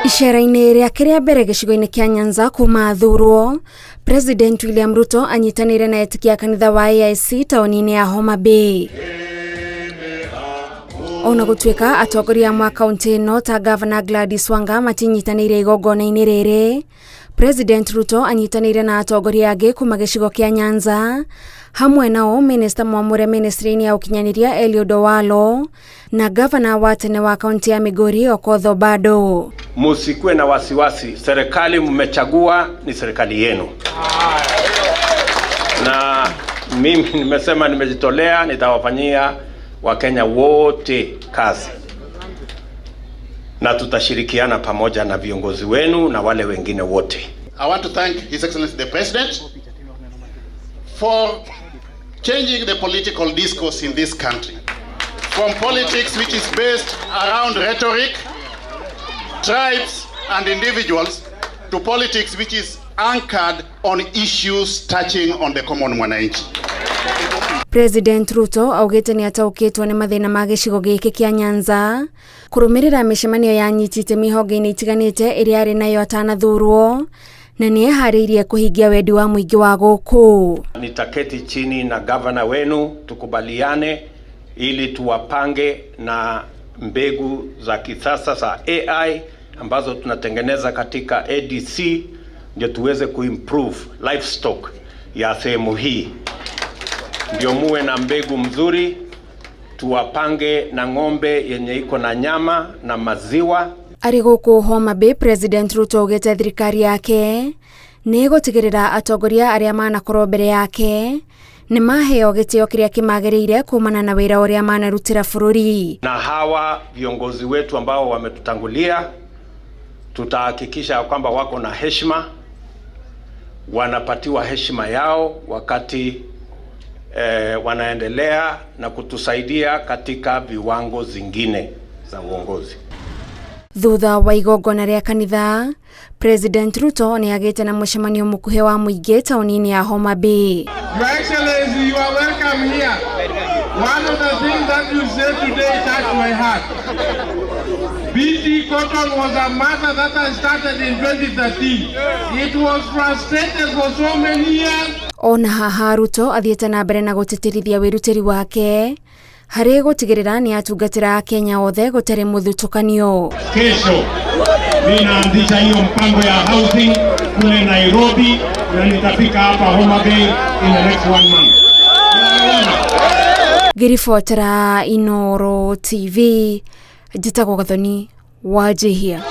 Icera-inĩ rĩake rĩa mbere gĩcigo-inĩ kĩa Nyanza kuma athurwo, President William Ruto anyitanĩire na etĩkia a kanitha wa AIC taũni-inĩ ya Homa Bay. Ona gũtuĩka atongoria amwe a kaũntĩ ĩno ta Gavana Gladys Wanga matinyitanĩire igongona-inĩ rĩrĩ, President Ruto anyitanĩire na atongoria angĩ kuma gĩcigo kĩa Nyanza, hamwe nao Minista mwamũre ministry-inĩ ya ũkinyanĩria Eliud Owalo na gavana wa tene wa kaunti ya Migori Okoth Obado. Musikuwe na wasiwasi, serikali mmechagua ni serikali yenu, na mimi nimesema nimejitolea, nitawafanyia Wakenya wote kazi na tutashirikiana pamoja na viongozi wenu na wale wengine wote. I want to thank His Excellency the President for changing the political discourse in this country from politics which is based around rhetoric, tribes, and individuals to politics which is anchored on issues touching on the common mwananchi. President Ruto augĩte nĩ ataũkĩtwo nĩ mathĩna ma gĩcigo gĩkĩ kĩa Nyanza kũrũmĩrĩra mĩcemanio ya anyiti itemi honge-inĩ itiganĩte ĩrĩa arĩ nayo atanathurwo na nĩ eharĩirie kũhingia wendi wa mũingĩ wa gũkũ. Nitaketi chini na gavana wenu tukubaliane, ili tuwapange na mbegu za kisasa za AI ambazo tunatengeneza katika ADC, ndio tuweze kuimprove livestock ya sehemu hii, ndio muwe na mbegu mzuri, tuwapange na ng'ombe yenye iko na nyama na maziwa. Arĩ gũkũ Homa Bay, President Ruto augĩte thirikari yake nĩ ĩgũtigĩrĩra atongoria arĩa manakorwo mbere yake nĩ maheo gĩtĩo kĩrĩa kĩmagĩrĩire kumana na wĩra ũrĩa manarutĩra bũrũri. Na hawa viongozi wetu ambao wametutangulia, tutahakikisha kwamba wako na heshima, wanapatiwa heshima yao wakati wanaendelea na kutusaidia katika viwango zingine za uongozi. Thutha wa igongona rĩa kanitha, President Ruto nĩ agĩte na mũcemanio mũkuhĩ wa mũingĩ taũni-inĩ ya Homa Bay. Your Excellency, you are welcome here. One of the things that you said today touched my heart. BT Cotton was a matter that I started in 2013. It was frustrated for so many years. Ona haha Ruto athiĩte na mbere na gũtĩtĩrithia wĩrutĩri wake harĩ gũtigĩrĩra nĩ atungatĩra Akenya othe gũtarĩ mũthutũkanio. Kesho ninaanzisha hiyo mpango ya housing kule Nairobi na nitafika hapa Homa Bay in the next one month. Ngĩribotera Inooro TV, njĩtagwo Gathoni Wanjihia.